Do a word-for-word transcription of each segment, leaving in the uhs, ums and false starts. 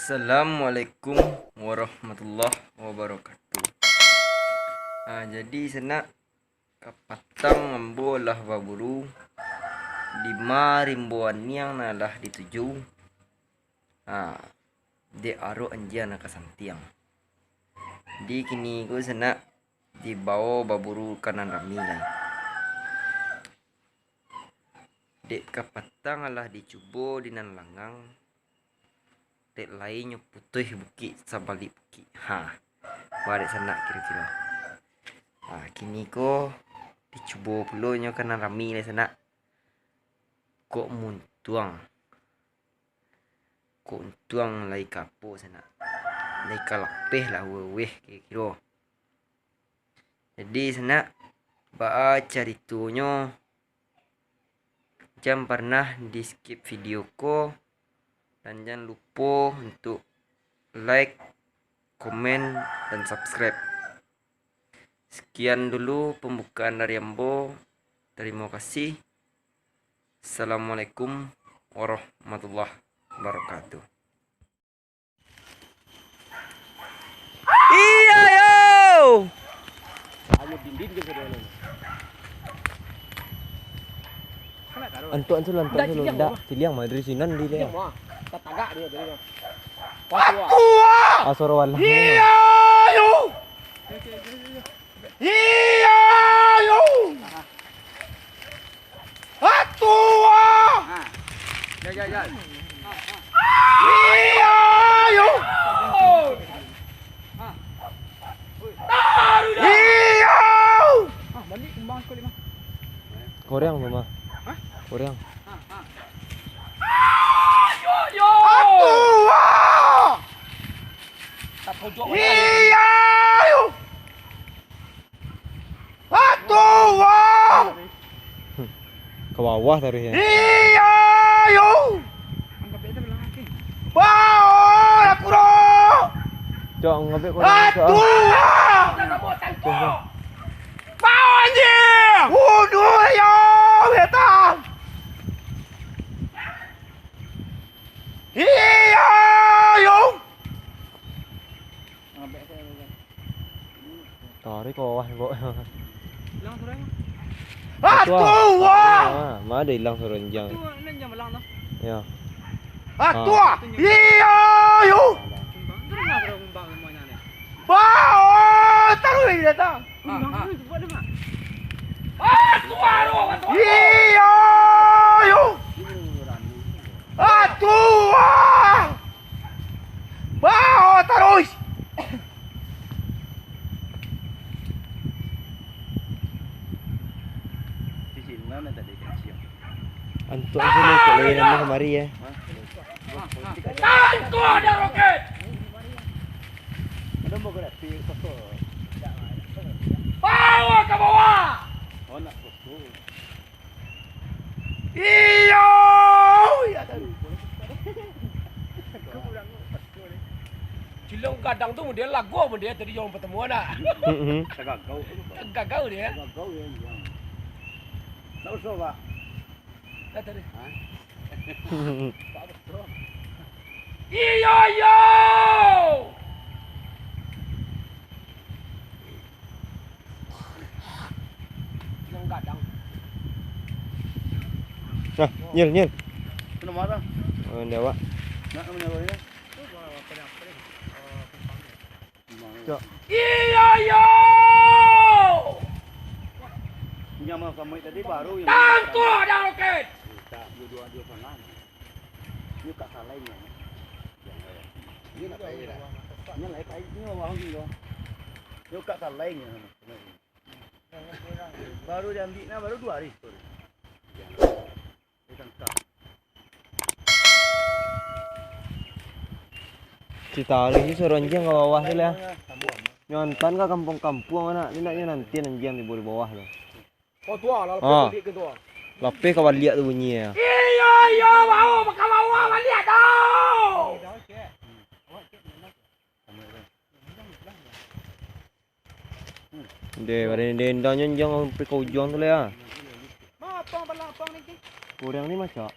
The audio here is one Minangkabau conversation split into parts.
Assalamualaikum warahmatullahi wabarakatuh. Ah, jadi sanak, kapatang ambo lah baburu, dima rimbo aniang nan lah dituju. Ah, dek arok anjiang nan ka santiang. Jadi kini ko sanak dibawo baburu ka nan rami lai. Dek kapatang alah dicubo di nan langang, dek lai nyo putuih bukik sabalik bukik. Ha, barek sanak kiro-kiro. Ha, kini ko dicubo pulo nyo ka nan rami lai sanak. Kok muntuang. Kok untuang lai ka apo sanak. Lai ka lapeh lah weh kiro-kiro. Jadi sanak, baa caritonyo, jan parnah di skip video ko, dan jan lupo untuk like, komen, dan subscribe. Sekian dulu pembukaan dari ambo. Terima kasih. Assalamualaikum warahmatullahi wabarakatuh. Iya, yo. Antuk, antuk, antuk, ndak, ciliang mah dari sinan di dia. Tatagak dia tadi mah. Wah, tua. Ah, suara walah. Iya, yo. Iya, yo. Atua! Ha. Jal, jal, jal. Iya, yo! Iya! Koreang tu mah. Hah? Koreang. Atua! Iya, yo! Atua! Ka bawah taruih, yo. Iya, yo. Bao, Lakuro. Cok, ngabek ko. Atua! Bao, anjing! Bunuh, yo, beta! Iya, yo! Tarik ke bawah, Bok. Hilang suaranya. Atua! Ah, ma ado hilang suara anjiang. Tu, ni anjiang balang tu. Ya. Atua! Ah. Iya, yo! Kumbang. Tu rumah, rumah rumahnya ni. Bao! Taruih datang. Kumbang tu buat dia, Mak. Atua! Iya, yo! Atua! Bao taruih! Di sini tadi kancil. Antuk sini kok lagi nambah kamari, ya. Hah? Tangkok dah roket! Ada mau gerak pi kosong. Bawa ke bawah! Oh, nak kosong. Iyo! Iyo, tadi. Cilok gadang tu model lagu model tadi yang pertemuan nak. Mm-mm. Tagagau tu. Tagagau dia. Tagagau dia, iya. Tak usah, Pak. Tak tadi. Hah? Pak Betul. Iyo, iyo! Yang gadang. Nah, nyil, nyil. Itu nama apa? Oh, ini awak. Nak nama apa ini? Cok. Iyo, iyo! Nyama kami tadi baru yang tangkok dah roket. Tak, dua-dua dia sana. Ini kat salainya. Ini nak kaya dah. Ini lah, ini orang ni. Ini kat salainya. Baru diambil nah, baru dua hari. Cita alih ni suruh anjiang ka bawah tu lah. Nyo antan ka kampuang-kampuang anak, ni nak nyo nanti anjiang tibo di bawah tu. Oh, tu lah, lapeh balik ke tu lah. Lapeh ka baliak tu bunyi ya. Iyo, iyo, bawah, ka bawah baliak tu. Deh, badan dendang nyo anjiang sampai ka ujuang tu lah ya. Kurang ni macam.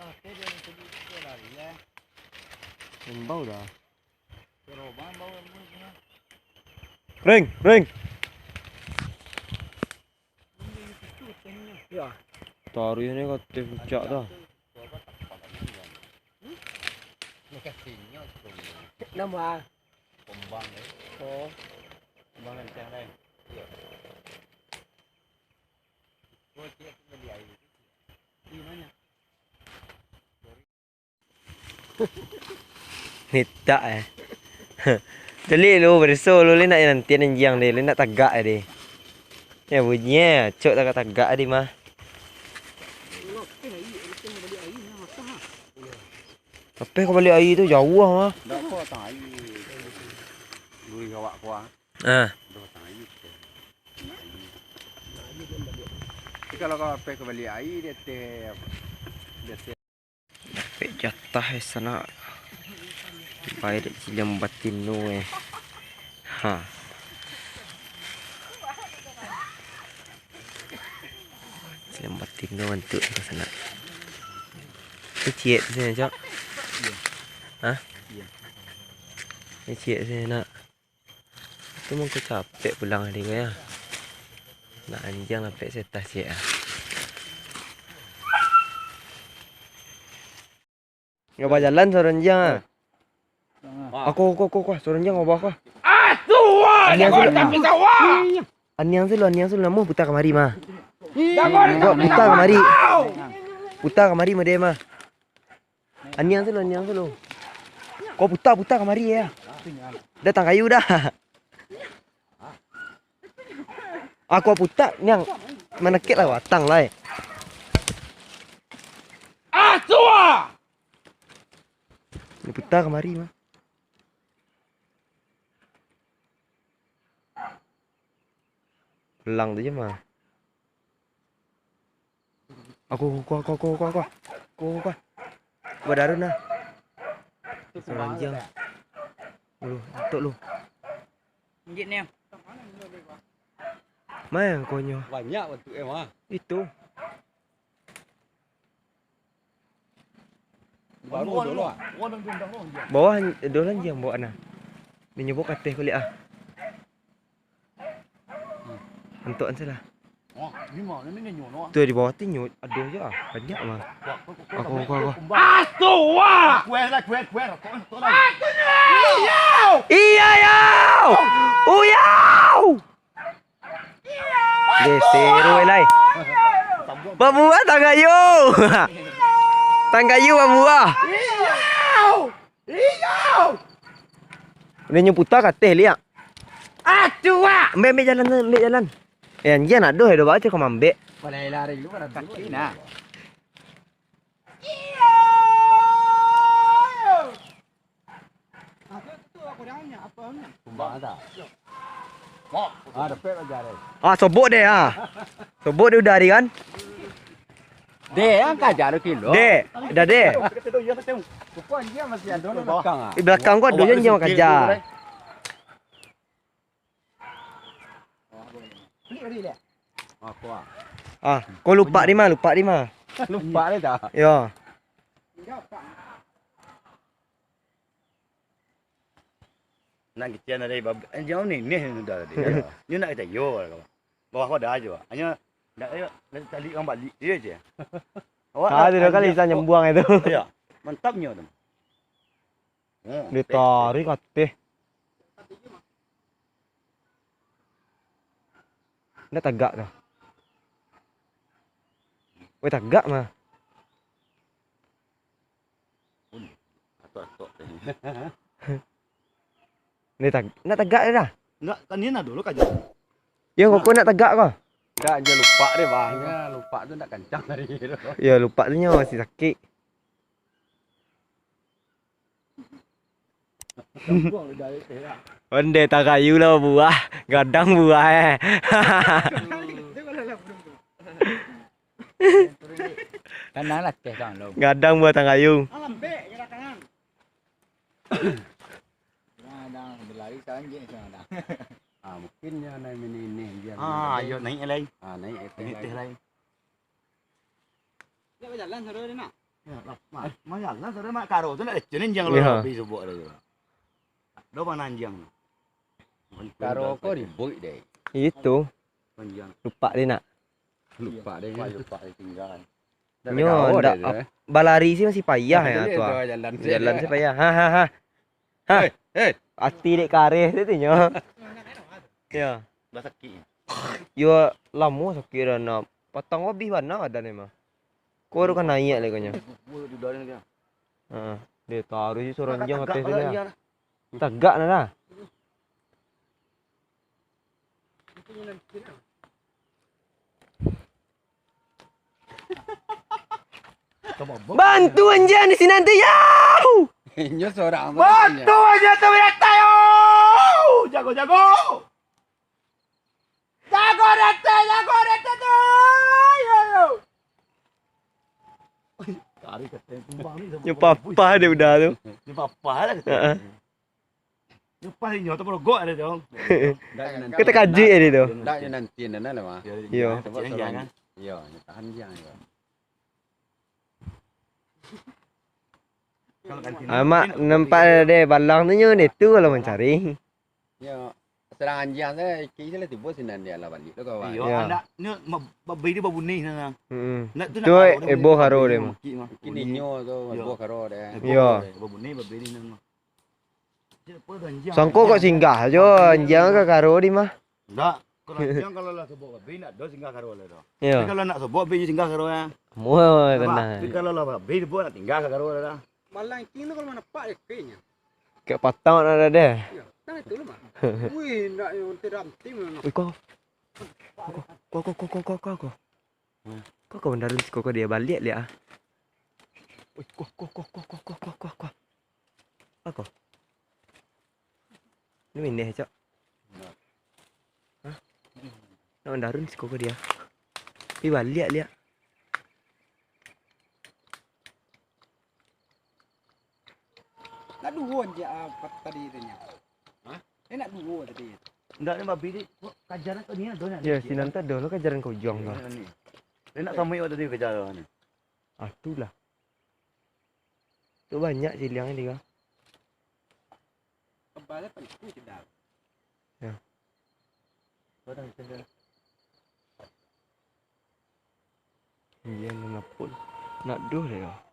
Ah, dia, dia, dia, dia lari, ya. Imbau dah. Ring, ring. Ya. Taruih ni ka ateh puncak dah. Nambah. Oh. Nitak eh. Caliak lu, bariso lu, le nak nantian anjiang deh, le nak tagak eh deh. Ya bunyi eh, acok tagak-tagak eh deh mah. Lapeh ka baliak aia tu jauah mah. Ndak ko datang aia. Lurih awak ko ah. Ah. Ndak datang aia tu. Tapi kalau kau lapeh ka baliak aia di ateh, di ateh. Dapek jatah eh sanak. Baik dek ciliang batino eh. Ha. Ciliang batino bantuak tu sanak. Ni ciek tu sanak, Cok. Hah? Ni ciek tu sanak. Tu mangko capek pulang tadi ko ya. Nak anjiang lapek setah ciek ah. Yo bajalan suaro anjiang ah. Ako, ako, ako, ako, suaro anjiang ka bawah ko. Aniang silo, aniang silo, aniang silo, namuah puta kamari mah. Ko puta kamari. Puta kamari mah deh mah. Aniang silo, aniang silo. Ko puta, puta kamari ya. Datang kayu dah. Ako puta, niang manakik lah batang lah eh. Asua! Ni puta kamari mah. Pulang tu je mah. Ako, ako, ako, ako, ako, ako. Ako, ako, ako. Badarun lah. Ranjang. Lu, entok lu. Injek ni. Main konyo. Banyak bantuk eh mah. Itu. Baru dulu ah. Bawah doh lanjiang bawah nah. Dia nyobo ka ateh kulik ah. Antok an salah. Tu di bawah tu nyut, aduh ya, banyak mah. Ako, ako, ako. Astoa! Kuer lah, kuer, kuer. Iyo! Iyo, yo! Uyau! Geser weh lai. Babuah tanggayu. Tanggayu babuah. Udah nyo puta ka ateh liak. Aduh, ah. Ambek, ambek jalan, ambek jalan. Eh, anjing nak doh, doh baca kau mambek. Pandai lari lu kan. Kaki nah. Kumbang dah. Ah, dapek aja deh. Ah, sobok deh ah. Sobok deh udah hari kan? Deh, angkat aja lu kilo. Deh, dah deh. Rupa dia masih ada di belakang ah. Di belakang kau ada je yang makaja. Ah, kau lupa di mah, lupa di mah. Lupa deh dah. Yo. Nak kician dari bab, eh, jauh ni, ni sudah tadi. Ni nak kita yo lah kau. Bawah kau ada aja, Pak. Hanya nak ayo, nak cari orang balik dia je. Awak ah, tiga kali bisa nyembuang itu. Ya. Mantapnya tu. Oh, ditarik ateh. Ndak tagak dah. Weh, tagak mah. Atok-atok. Ni tag-, nak tagak dah. Nak, kan ni nak dulu kaja. Ya, kau nak tagak kau? Enggak, dia lupa deh, Bang. Ya, lupa tu nak kancang tadi tu. Ya, lupa tu nyo masih sakit. Onde takayu lah buah, gadang buah eh. Tanang lah teh kang lo. Gadang buah takayu. Alam bek kira tangan. Nah, dah berlari sekarang je sana dah. Ah, mungkin dia naik mini ini dia. Ah, ayo naik lai. Ah, naik teh lai. Dia berjalan seru dia nak. Masalah sudah mak karo tu nak lecun anjiang kalau Yo. Habis subuk dah tu. Dah panah anjiang. Karo ko ribut deh. Itu. Anjiang. Lupa dia nak. Lupa deh. Lupa, lupa dia tinggal. Nyo, ndak ap-, balari sih masih payah ya tu. Jalan sih payah. Ha ha ha. Ha. Hei, hei. Ati dek kareh tu nyo. Ya. Dah sakit. Yo lamo sakit dah nak. Patang habis bana badan ni mah. Ko baru kan naik lagi konyo. Heeh. Dia taruh je surang jang atas tu lah. Tagak nah lah. Bantu anjiang di sini nanti, yau! Inyo sorang tu. Bantu anjiang tu binatang, yau! Jago, jago! Jago dete, jago dete tu! Yo, yo! Nyo papah dia udah tu. Nyo papah lah. Heeh. Nyo pas inyo taparogok ado tu. Kata kaji ado tu. Ndak nyo nanti nana lah mah. Iyo. Iyo, nyo tahan jang yo. Amak nampak deh balang tu nyo deh tu kalau mancari. Yo, sadang anjiang tu, kiri salah tibo sinan dia lah balik tu kawan. Iyo, anak nyo babi dia babunyi sana. Heeh. Nak tu nak ebo karo dia. Mungkin inyo tu ebo karo dia. Iyo. Babunyi babi dia sana. Sangko kok singgah jo, anjiang ka karo di mah. Ndak, kalau anjiang kalau lah sobok babi, ndak do singgah karo lah do. Iyo. Tapi kalau nak sobok babi singgah karo ya. Muah tenang. Tapi kalau lah babi sobok nak tinggal ka karo lah dah. Malang king tu kalau mana pak dia kayaknya. Kek patang nak ada deh. Iyo, kan itu lu mah. Wih, ndak yang tidak penting mana. Wih, kau. Kau, kau, kau. Kau ka mandarun siko ko dia baliak liak ah. Oi, kuah, kuah, kuah. Ako. Ini mineh, Cok. Hah? Nak mandarun siko ko dia. Tapi baliak liak. Nak duo je, ah, tadi tu nyo. Hah? Eh, nak duo tadi. Ndak, ni babi ni, kok kajaran kau ni ado nak. Ya, sinan tu ado lah kajaran kau jong tu. Ni. Dia nak sama awak tadi kajaran ni. Ah, tu lah. Tu banyak ciliang ni, Kak. Kebal apa itu sedap? Ya. Barang sedap. Iya, nak pun. Nak duh deh, Kak.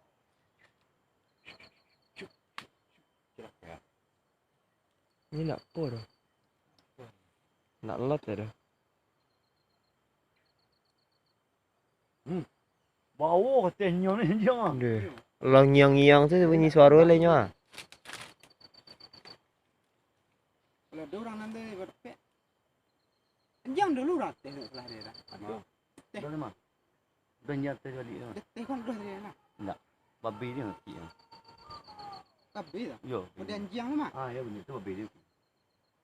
Ini nak apa dah? Nak lot ya dah. Hmm. Bau kateh nyo ni, Jang. Deh. Langiang-ngiang tu bunyi suara lah nyo ah. Kalau ada orang nanti berpek, Anjiang dulu rateh dek salah dia dah. Aduh. Teh. Udah lama. Udah nyiap teh balik tu. Teh, teh kan udah dia lah. Ndak. Babi dia mati tu. Babi tu? Yo. Oh, dia anjiang tu mah? Ah, ya benar tu babi dia.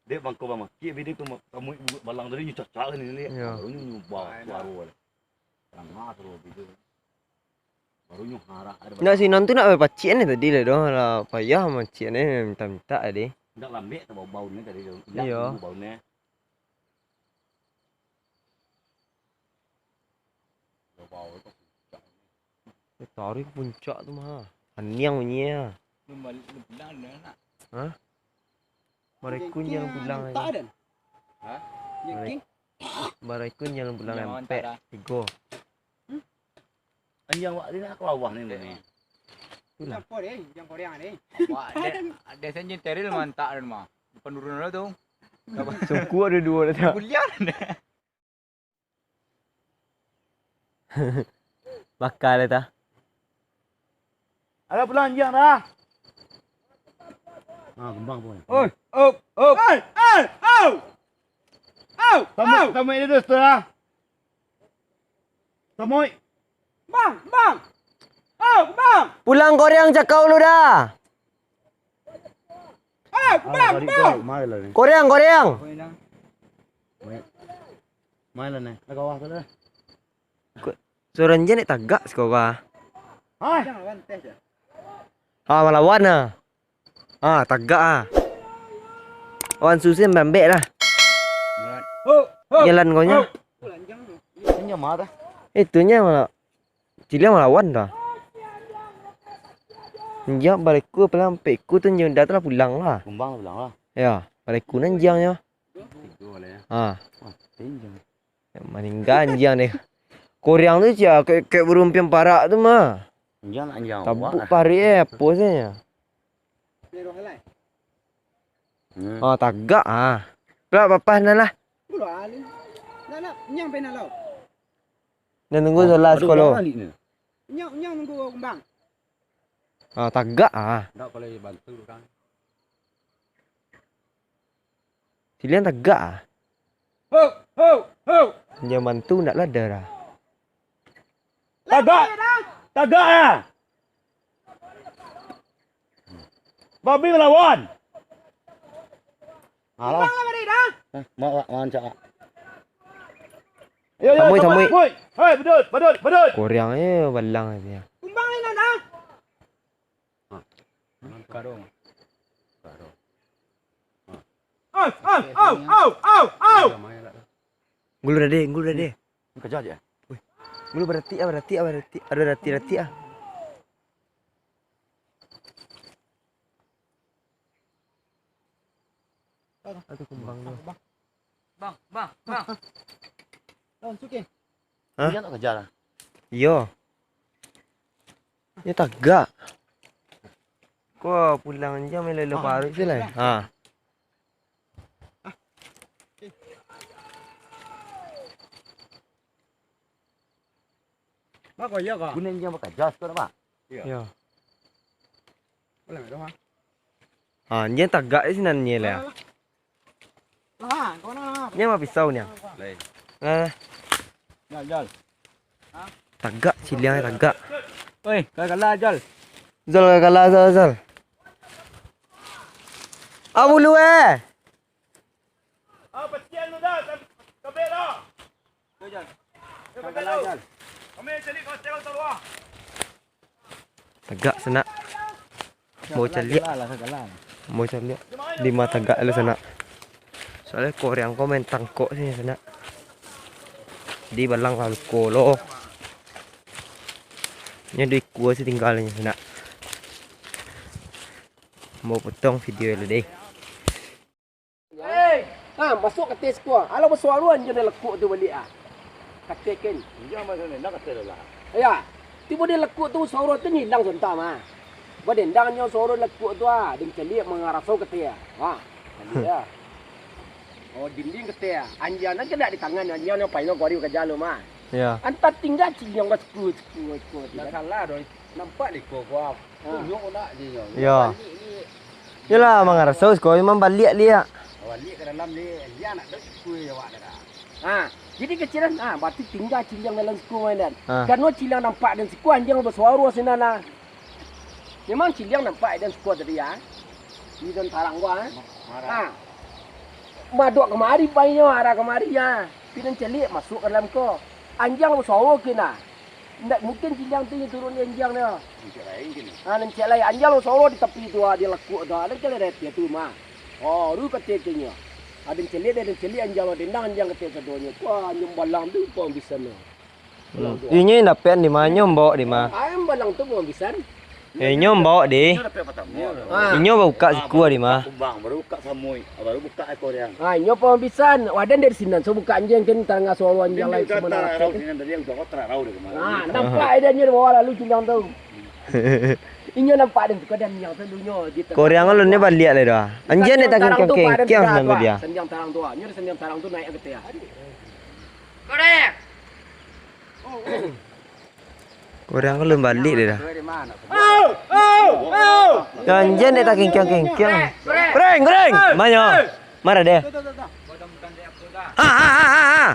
Dia bangko bang maki, babi dia tu ma-, kamu ibu balang tadi nyu cacak kan ni. Yo. Baru nyu nyubah suara dia. Tengah terus babi tu. Baru nyu harak ada. Nak sinan tu nak pacian ni tadi lah doh lah payah macian ni minta-minta tadi. Ndak lambek tu bau-bau ni tadi tu. Iyo. Bau ni. Eh, tarik puncak tu mah. Aniang bunyi ah. Hah? Barekun jalan pulang. Hah? Barek-, barekun jalan pulang ampek, tigo. Anjiang wak ni nak ka bawah ni, ni. Itulah. Siapa deh? Yang Korea deh. Wak, dek, dek saya nyeteril mantak dan mah. Penurunan lo tu. Sungkuak ada dua dah tak? Kuliah deh. Bakal dah tak? Ada pulang anjiang dah. Ah, kembang pun. Oi, op, op. Oi, oi, au. Au, au. Tamu, tamu ini tu, setelah. Samoy. Bang, bang. Oh, bang. Pulang koreang cakau lu dah. Oh, bang, bang. Koreang, koreang. Mai lah, Nek. Nak kawah tu lah. Ko-, surang je nek tagak sekolah. Hah? Ah, malawan ah. Ah, tagak ah. Wan Susi mambek lah. Jalan kau nya. Ini mah dah. Itunya malah. Ciliang malawan dah. Anjiang bareko paling ampek iko tu, anjiang udah tu lah pulang lah. Kumbang lah pulang lah. Ya, bareko nan anjiangnyo. Tigo lah ya. Ha. Wah, anjiang. Maningga anjiang deh. Koreang tu sia, kayak, kayak burung piang parak tu mah. Anjiang nak anjiang. Tabuk awak. Parik eh, apo sajo. Hmm. Ah, tagak ah. Pulak papas nan lah. Pulo ali. Nak, nak, nyang penal lo. Nan tunggu salah sekolah. Nyang, nyang tunggu kumbang. Ah, tagak ah. Ndak boleh bantu kan. Siliang tagak ah. Ho, ho, ho. Jangan bantu ndak lah darah. Tagak! Tagak ah! Babi melawan! Alah. Kumbang lah bari dah. Eh, mak, mak, mak, cak, mak. Yo, yo, samui, samui. Samui. Hei, badut, badut, badut. Koreang eh, balang aja. Kumbang ni dah. Karung. Karung. Au, au, au, au, au, au. Gulu dah deh, gulu dah deh. Kejar je. Wih. Gulu baratik ah, baratik ah, baratik. Ada ratik-ratik ah. Ada kumbang tu. Bang, bang, bang. Bang, suki. Hah? Dia nak kejar lah. Iyo. Ini tagak. Kau pulang jam lelo paruik tu lah. Ha. Bang, kau iya kah? Guna anjiang bakaja, suka tak, Bang? Iya. Iyo. Boleh, Bang, ha? Ha, anjiang tagak di sinan nyo lah. Lah, kau nak apa? Nyo mah pisau nyo. Lai. Lah. Jal, jal. Tagak, siliang tagak. Oi, kau kalah, Jal. Jal, kau kalah, Jal, Jal. Ah, bulu eh. Ah, patian tu dah, kam-, kabek dah. Yo, Jal. Yo, kau kalah, Jal. Kami cari kau tengok saluah. Tagak sanak. Bau caliak. Bau caliak. Dima tagak lu sanak. Soalnyo koreang ko main tangkok sih sanak. Di balang lah luko lo. Nyo duo ikua sih tinggalnyo sanak. Mau potong video lu deh. Hei! Ah, masuak ka ateh siko. Alah basuaro anjiang nan lekuk tu baliak ah. Kateh ken. Anjiang mah sana, nak kateh lah. Ya. Tibo den lekuk tu suaro tu nyo ilang sontak mah. Badendang nyo suaro lekuk tu ah, den caliak mangaraso kateh ah. Ha. Caliak ah. Oh, dinding kateh ah. Anjiang nan kena di tangan, anjiang nan paino kuari ka jalo mah. Ya. Antah tingga ciliang basuku, suku, suku tu. Ndak salah doh. Nampak di ko gua. Ha. Tunjuk nak je nyo. Yo. Balik ni. Yolah, mangaraso siko mambaliak liak. Baliak ka dalam ni, dia nak dek kui awak dah. Ha, jadi kecil kan, ha, berarti tinggal ciliang dalam siko main dan. Ha. Karena ciliang nampak dan siko anjiang basuaro sinan nah. Memang ciliang nampak dan siko tadi ya. Di dalam tarang gua, ha. Marah. Ha. Madok kamari bainyo, arah kamari ya. Pinang celik masuk ka dalam ko. Anjiang basuaro ke nah. Ndak mungkin ciliang tu turun di anjiang tu. Nancak lain kini. Ha, nancak lain. Anjiang lo soro di tapi tu, ha, di lakuk tu, ha. Nancak lain reti tu mah. Oh, ru kata-katanyo. Ada celiak, ada celiak anjiang lo dendang anjiang kata sadonyo. Wah, anjiang balang tu pun bisa no. Hmm. Inyo dapek di ma, nyo mbok di ma. Ayam balang tu pun bisa. Eh, inyo mbok di. Inyo dapek pertama. Ha. Inyo babuka siku di ma. Kumbang, baru buka samui, baru buka ekor yang. Ha, inyo pun bisa. Wadah dari sinan, so buka anjiang kan tangah suaro anjiang lain. Sinan tadi yang tangah terarau dari kemarin. Ha, nampak ado nyo di bawah lalu ciliang tu. Inyo nampak dan suka dan yang sadonyo di tangah. Koreang alun ni baliak lai doh. Anjiang ni tarang tu, tarang tu dia. Sandiang tarang tu. Nyo sandiang tarang tu naik ke atas. Koreang. Koreang alun baliak lai doh. Au, au, au. Anjiang ni tak kengkiang-kengkiang. Goreng, goreng. Manyo? Mara deh. Ha, ha, ha, ha, ha.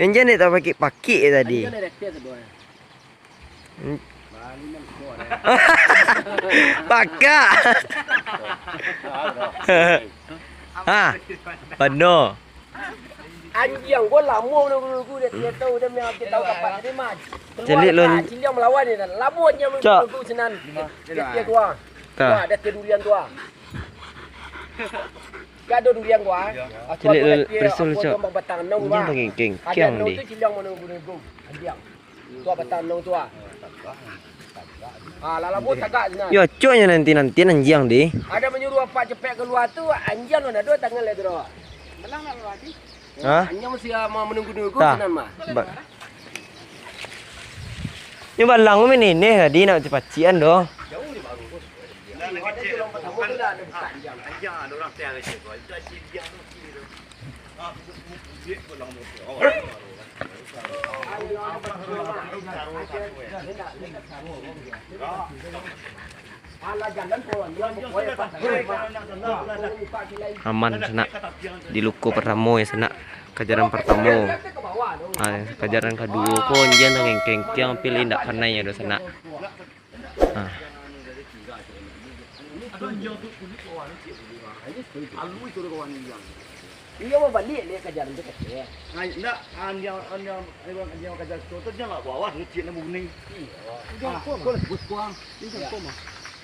Anjiang ni tak pakik-pakik tadi. Hmm. Pakak. Ha, bano. Anjiang, gua lamo nunggu-nunggu dia, dia tahu dia memang dia tahu kapan tadi mah. Ciliak lon- ciliang melawan ni dah. Lamo anjiang nunggu sinan. Dia, dia keluar. Keluar, dia ke durian tu ah. Gak ada durian gua. Ciliak lon- perisul, cok. Batang enam. Anjiang gua. Anjiang tu ciliang mau nunggu-nunggu. Anjiang. Tu apa tanong tu ah? Ah, lah labo tagak sinan. Yo, acoknyo nanti-nanti anjiang deh. Ada manyuruah apak capek kalua tu, anjiang nan ado tangan lai tu doh. Malang nak kalua tadi. Ha? Anjiang masih ah, ma-, manunggu-nunggu Tah. sinan mah. Ba-, Nyo balang ko main ineh tadi nak pacikan doh. Jauh di baru tu. Lah, nak kecek. Ada orang teh ada cek. Itu aja dia tu. Aman sanak. Di luko partamo yo sanak. Kajaran partamo. Ha, kajaran kaduo ko anjiang tangkengkiang, tapi indak panai ado sanak. Ha. Iyo, babaliak dek kajaran tu kecek. Nah, indak, anjiang, anjiang, anjiang, anjiang kajaran tu, tu dia lah bawah, dia cik nak bunyi. Iyo. Ah, kau lah bos kuang. Iyo.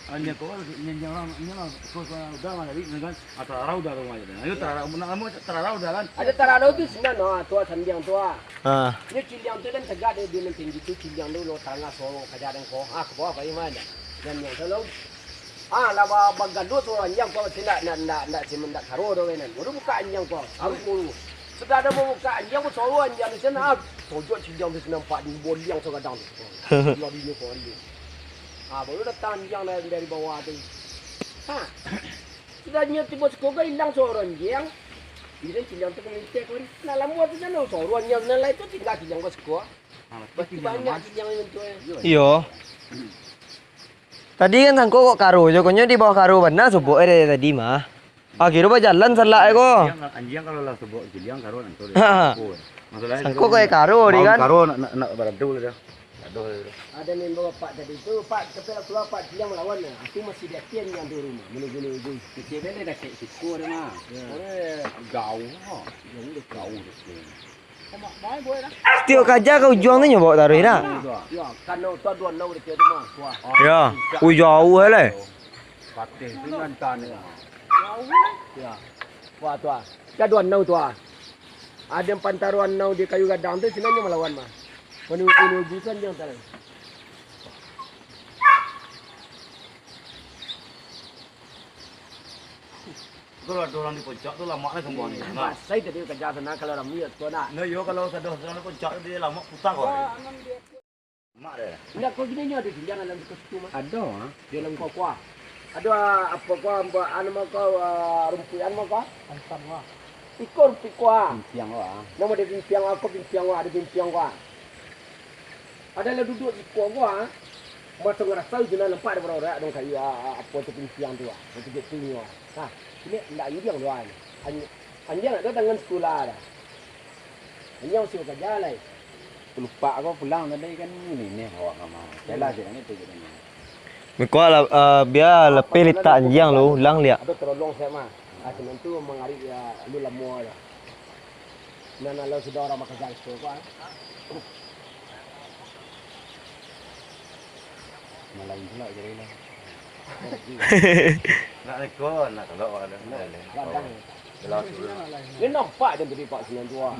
Anjiang kau lah, anjiang, anjiang, anjiang lah, bos kuang udah mah tadi, kan? Ah, tararau udah rumah je. Ayo, tararau, nak lama, tararau udah, kan? Ada tararau tu sinan, ah, tu ah, sambiang tu ah. Ha. Nyo ciliang tu kan tagak dek di nan tinggi tu, ciliang tu lo tangah so kajaran ko. Ah, ka bawah pai mah. Jan yang tu lo. Ah, lah ba-, bagaduah suaro anjiang ko, mesti ndak, ndak, ndak, ndak, ndak karo doh kan. Baru bukak anjiang ko, baru kuru. Sudah ado bukak anjiang ko, suaro anjiang di sinan, ah, tojok ciliang tu sinan nampak di boliang sagadang tu. Lari nyo ko, lari nyo. Ah, baru datang anjiang dari, dari bawah tu. Ha. Sudah nyo tibo siko ko ilang suaro anjiang. Jadi ciliang tu ka malinteh kamari. Lah lamo tu sinan, suaro anjiang sinan lai tu tingga ciliang ko siko. Pasti banyak ciliang nan tu, eh. Iyo. Tadi kan sangko kok karo jo, konyo di bawah karo bana sobok eh dari tadi mah. Akhirnyo bajalan salak eh ko. Anjiang, anjiang kalau lah sobok ciliang karo nanti. Ha. Masalah sangko kok karo di kan. Karo nak, nak, nak baradu lah dah. Aduh. Ada member bapak tadi tu, Pak, tapi lah keluar Pak ciliang malawan lah. Aku masih di hati anjiang tu rumah. Menunggu-nunggu. Kecil benda dah cek siko dah mah. Ya. Jauh lah. Jauh dah. Jauh dah. Setiap kaja ka ujuang tu nyo bawa taruih dah. Yo, kan tu ado anau di tu mah. Wah. Yo, ui jauh eh lai. Patih tu nan tanah. Yo. Wah tu ah. Kan ado anau tu ah. Ado nan pantaro anau di kayu gadang tu sinan nyo malawan mah. Manu manu busan jang tanah. Kalau ado urang di puncak tu lamak lah semua ni. Nah. Pasai tadi kaja sana kalau rami tu nak. Nah, yo kalau sadang urang di puncak tu dia lamak putar kau. Lamak deh. Indak kau gini nyo ado di dalam situ mah. Ado ah. Di dalam kau kuah. Ado ah, apo kuah, anu mah kau, ah, rumpuian mah kau. Antam kuah. Iko rumpuik kuah. Pimpiang kuah. Namo dia pimpiang, aku pimpiang kuah, ada pimpiang kuah. Ado lah duduak siko ko ah. Maso ngarasau sinan nampak ado baraurak dong kayu ah, apo tu pimpiang tu ah. Itu je tu nyo. Ha, sini ndak anjiang doh ah. Anj-, anjiang ado tangan sikolah dah. Anjiang usia kaja lai. Lupak ko pulang tadi kan ini nih awak kama. Jalan je kan itu je kan. Miko lah, eh, bia lepeh litak anjiang lu, ulang liak. Ado terolong saya mah. Ah, sinan tu mangarik ya lu lamo dah. Nan alah sudah urang bakajang siko ko ah. Malain pulo jadi lah. Nak neko, nak kalau ada. Gadang. Jelas dulu. Dia nampak je tadi Pak sinan tu ah.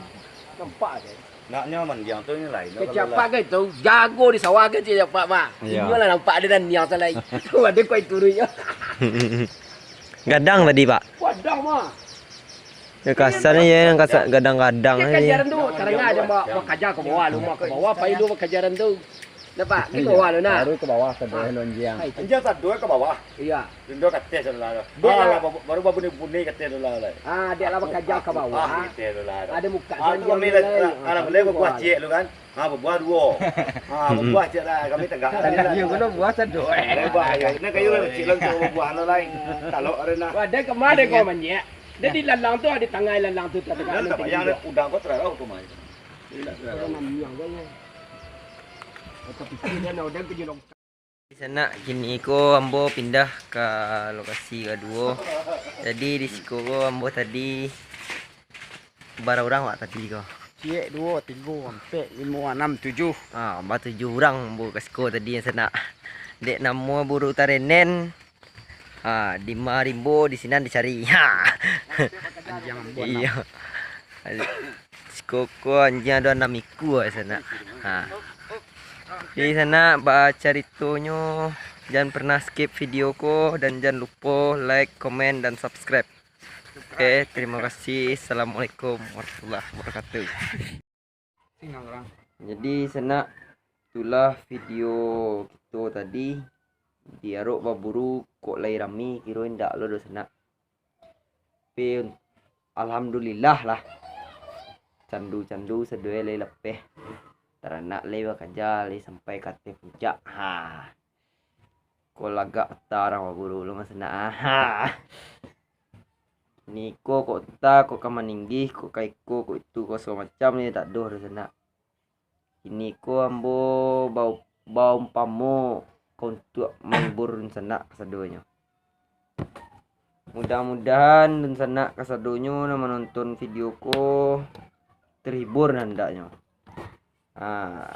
Nampak je. Naknyo mandiang tu ni lain. Kecap Pak ke tu, jago di sawah ke cik Pak mah. Iyo. Inyo lah nampak ado dan niang salai. Tu ado koi turunnyo. Gadang tadi, Pak. Gadang mah. Yo, kasar ni, yo, nan kasar gadang-gadang ni. Kajaran tu, tarangah aja ba-, bakaja ka bawah, lu mah ka bawah, pai lu bakajaran tu. Nampak? Ni ka bawah lu, nah. Baru ka bawah, sadoe lonjiang. Anjiang sadoe ka bawah. Iyo. Lindo ka ateh sadoe lah. Dia lah, baru babunyi-bunyi ka ateh sadoe lah. Ah, dia lah bakaja ka bawah. Ado muka tu, anjiang mulai. Alah, mulai babuah ciek lu kan. Ha, babuah duo. Ha, babuah ciek lah. Kami tagak lah. Anjiang kuno buah sadoe. Lebar, yo. Nah, kayu lah kecil lah, babuah lah lain. Talok ada nah. Wah, dia kemana kau manjek? Dia di lalang tu, di tangah lalang tu, tak tegak. Dah tak payah, udang kau terarau tu, Mai. Dia tak terarau. Orang namiang kau, ya. Kau pikir dia nak udang ke jelong. Di sanak, kini ko ambo pindah ka lokasi kaduo. Jadi, di siko ko ambo tadi bara urang wak tadi ko? Ciek, duo, tigo, ampek, limo, anam, tujuh. Ah, batujuh urang ambo ka siko tadi, sanak. Dek namo buru tarenen, Ha, di ma rimbo, di sinan dicari. Ha. Anjiang ambo anam. Iyo. Siko ko anjiang ado anam ikua sanak. Ha. Di sana bacaritonyo, jangan pernah skip video ko dan jangan lupo like, komen, dan subscribe. Oke, terima kasih. Assalamualaikum warahmatullahi wabarakatuh. Jadi sanak, itulah video kito tadi. Diarok baburu kok lai rami, kiro indak lo do sanak. Tapi alhamdulillah lah. Candu-candu sadoe lai lapeh. Taranak lai bakaja lai sampai ka ateh puncak. Ha. Ko lagak peta urang baburu lo mah sanak. Ha. Niko kok ta, kok ka maninggih, kok ka iko, kok itu, kok sagalo macam ni tak doh do sanak. Kini ko ambo bau-, baumpamo ka untuak mahibur dunsanak kasadonyo. Mudah-mudahan dunsanak kasadonyo nan manonton video ko terhibur nan andaknyo. Ha.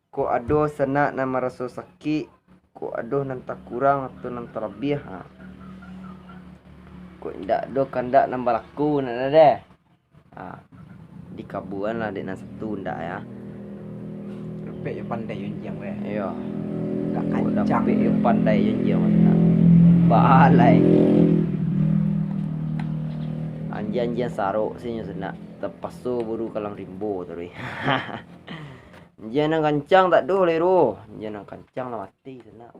Kok ado sanak nan maraso sakik, kok ado nan takurang atau nan talabiah, ha. Kok indak ado kandak nan balaku, nak deh. Ha. Dikabuan lah dek nan satu ndak ya. Dapek yo pandai yo anjiang weh. Iyo. Dak kancang. Dapek yo pandai yo anjiang weh. Balai. Anjiang-anjiang sarok sinyo sanak. Tapaso buru kalang rimbo taruih. Anjiang nan kancang tak doh lai doh. Anjiang nan kancang lah mati sanak.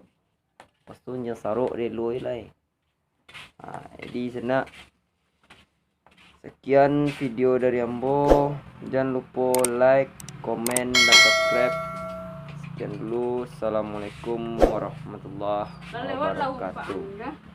Pasto anjiang sarok deh lo lai. Ha, jadi sanak, sekian video dari ambo. Jangan lupo like, komen, dan subscribe. Sekian dulu. Assalamualaikum warahmatullahi wabarakatuh.